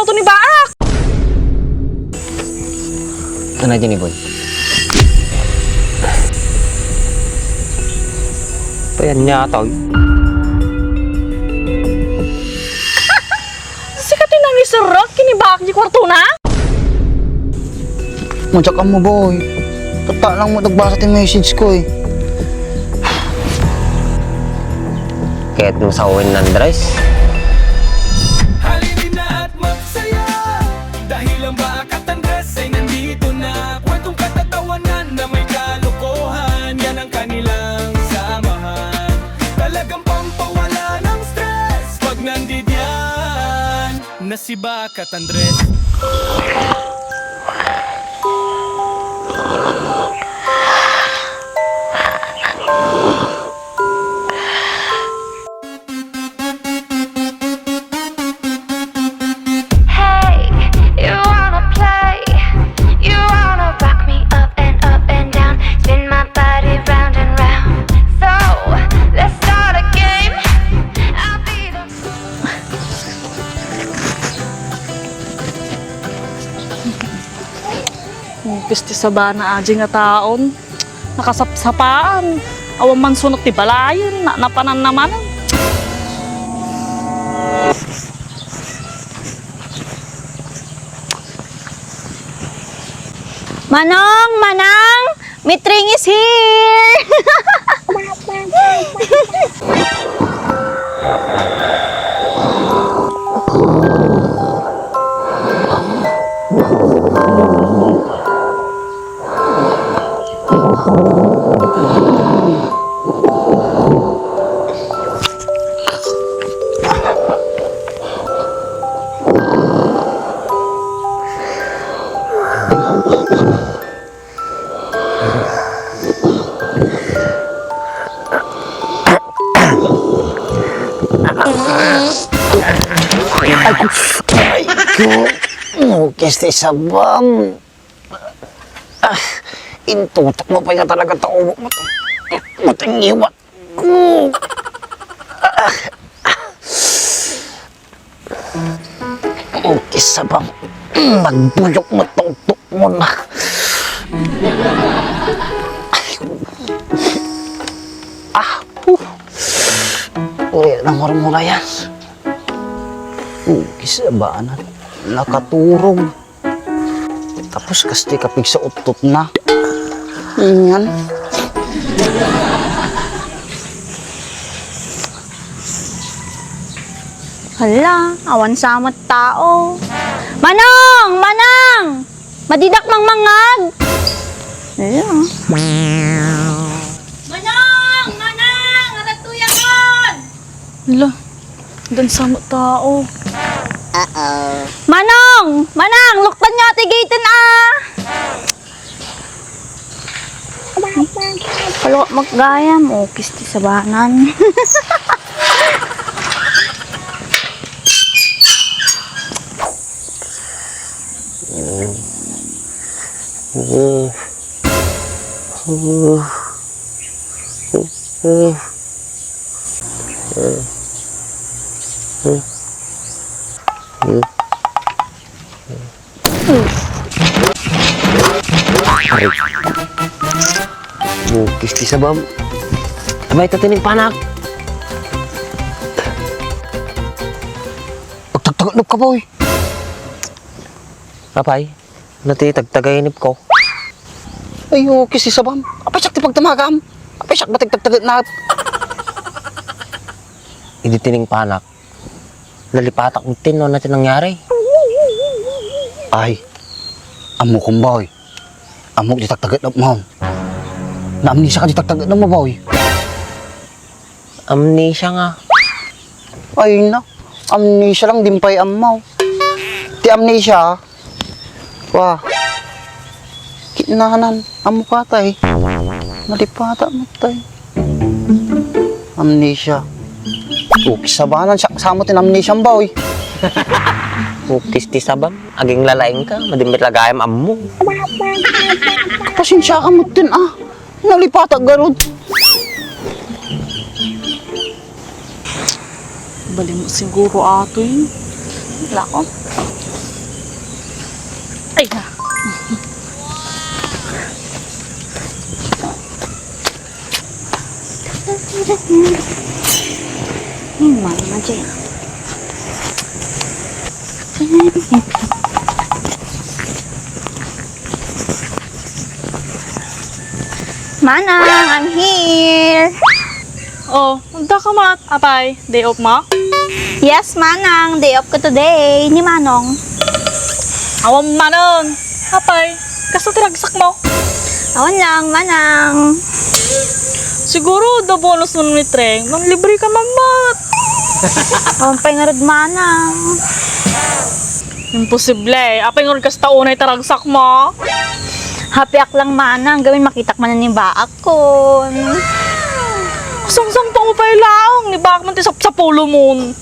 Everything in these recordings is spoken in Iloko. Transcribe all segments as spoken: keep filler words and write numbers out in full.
Ito ni Baak! Ano dyan, Iboy? Payan niya ata, oy. Sika ti nangiserrek ken ni Baak di kwartona? Madiak ammo, boy. Tatta lang mo nagbasa ti message ko, eh. Kaya't mo sa Owen Andres? Halina at magsaya, dahil ang Baak at Andres ay nandito na. Kwentong katatawanan na may kalokohan, yan ang kanilang samahan. Talagang pampawala ng stress pag nandidiyan na si Baak at Andres. Hey, you wanna play? You wanna rock me up and up and down, spin my body round and round. So, let's start a game. I'll be the Pisti sabana aji nga taon. Nakasapsapaan. Awan man sunot ti balayen. Na, napanan naman. Manong! Manang! Mitring is here! Ay, ay, ko. Mukis ti sabam. Ah, intutok mo pa nga talaga tao. Mat-, matingiwat ko. O, kisa bang nagbuyok mo, tuktok mo na. Ah, uh. Uy, namurmura yan. O, kisa ba na? Nakaturog. Tapos kasti kapigsa uttot na. Yan. Hala, awan sa met tao. Manong! Manang! Madidak mangmangag! Hala. Manong! Manang! Aradtoy akon! Hala, awan sa met tao. Uh-oh. Manong! Manang! Luktan nga ti gaten, ah! Palo, makgayam. O, kis ti sabanan. Aray. Mukis ti sabam. Abay, ta tiningpanak. Agtagtagednep ka, boy. Apay, nati tagtagainip ko. Ay, mukis ti sabam. Apay siak ti pagdamagam. Apay siak ba't agtagtagednep? Idi tiningpanak. Nalipatak metten no ania ti nangyari. Ay, ammok, boy. Ammok ti tagtagednepmo. Naamnesia ka ti tagtagednepmo, boy. Amnesia nga. Ay na, amnesia lang, di pay ammo. Ti amnesia, Wa. Kinnanan, ammo ka tay. Nalipata met tay. Amnesia. Ukis sabanan, siak sa met ti amnesia, boy. Ukis ti sabam, aging lalaing ka, madimmit la gayam ammo. Pasensia ka met din, ah. Nalipata garud. Bali mo siguro, atoy. Wala ko. Ay, na. Ay, mama dyan. Manang, I'm here. Oh, unta ka met, apay, day off mo? Yes, Manang, day off ko today, ni Manong. Awan manen, apay, kasta ti ragsak mo? Awan lang, Manang. Siguro, the bonus mo ni Treng, nang libre ka man met. Awan pay ngarud, Manang. Imposible. Apay ngarud kasta unay ti ragsak mo? Happy ak lang, Manang. Gamin makitak man ni baak kon. Sangsang pa mo pay laeng. Ni baak man ti sapsapulo mon.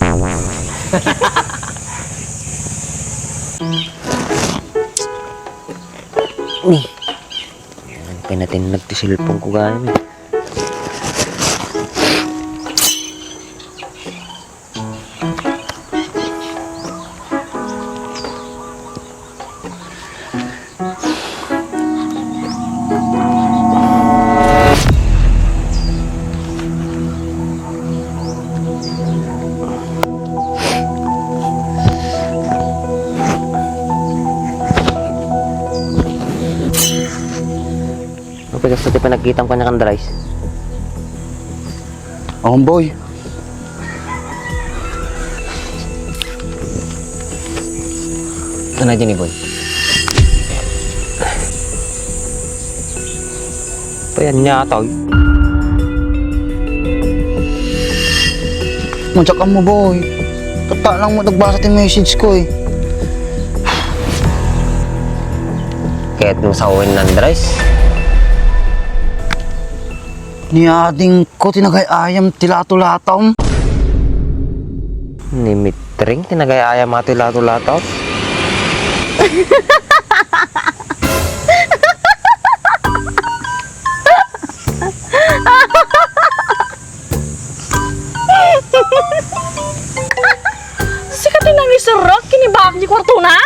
Ni. Ano pa natin nagtisilpon ko gaya, eh? Apay kasta ti panagkitam kaniak, Andres? Awan, boy. Ano dyan, boy? Payan niya, tol. Madiak ammo, boy. Tatta lang met nagbasa ti message ko, eh. Ket no sawen, Andres? Ni adingko ti nagay-ayam ti lato-latom. Ni Mitring ti nagay-ayam ti lato-latom. Sika ti nangiserrek ken ni baak ti kuartona?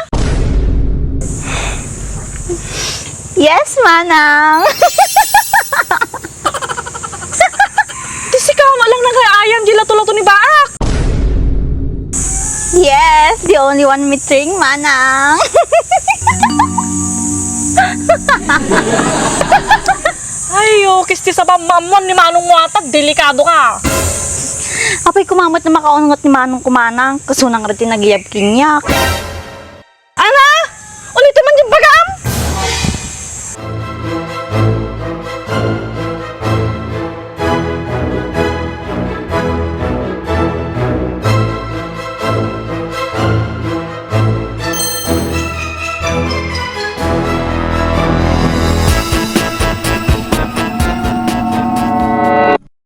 Yes, Manang. Ti sika met lang nagay-ayam ti lato-lato ni baak. Yes, the only one, Mitring, Manang. Ay, okis ti sabam, ammoan ni Manong mo ata, delikado ka. Apay, koma met no makaunget ni Manong ko, Manang, kasano ngarud ti nagyab kaniak.